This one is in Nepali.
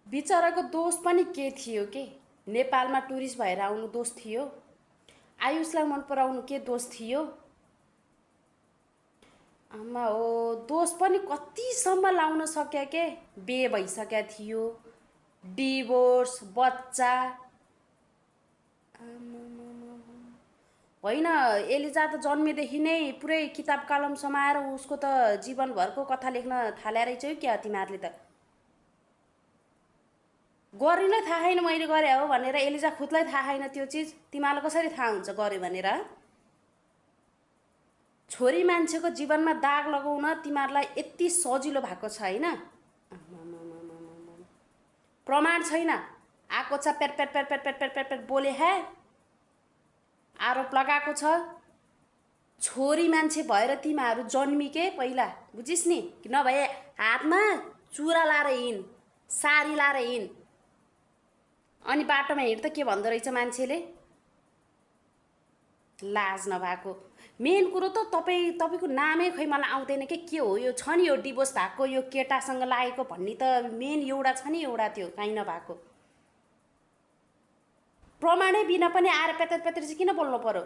बिचराको दोष पनि के थियो के? नेपालमा टुरिस्ट भएर आउनु दोष थियो? आयुषलाई मन पराउनु के दोष थियो? आमा हो, दोष पनि कतिसम्म लाउन सक्या के? बिहे भइसक्या थियो, डिभोर्स, बच्चा। होइन, एलिजा त जन्मेदेखि नै पुरै किताब कलम समाएर उसको त जीवनभरको कथा लेख्न थाल्या रहेछ क्या तिमीहरूले त। गरिनै थाहा छैन मैले गरे हो भनेर, एलिजा खुदलाई थाहा छैन त्यो चिज, तिमीहरूलाई कसरी थाहा हुन्छ गर्यो भनेर? छोरी मान्छेको जीवनमा दाग लगाउन तिमीहरूलाई यति सजिलो भएको छ होइन? प्रमाण छैन, आएको छ पेट पेट पेट पेट पेट पेट पेट पेट बोले है, आरोप लगाएको छ। छोरी मान्छे भएर तिमीहरू जन्मिके पहिला, बुझिस् नि? नभए हातमा चुरा लाएर हिँड, सारी लाएर हिँड, अनि बाटोमा हिँड त के भन्दो रहेछ मान्छेले? लाज नभएको। मेन कुरो त तपाईँको नामै खै मलाई आउँदैन के हो यो? छ नि यो डिभोर्स भएको, यो केटासँग लागेको भन्ने त मेन एउटा छ नि, एउटा त्यो काहीँ नभएको। प्रमाणै बिना पनि आएर पेतेर पेतेर चाहिँ किन बोल्नु पर्यो?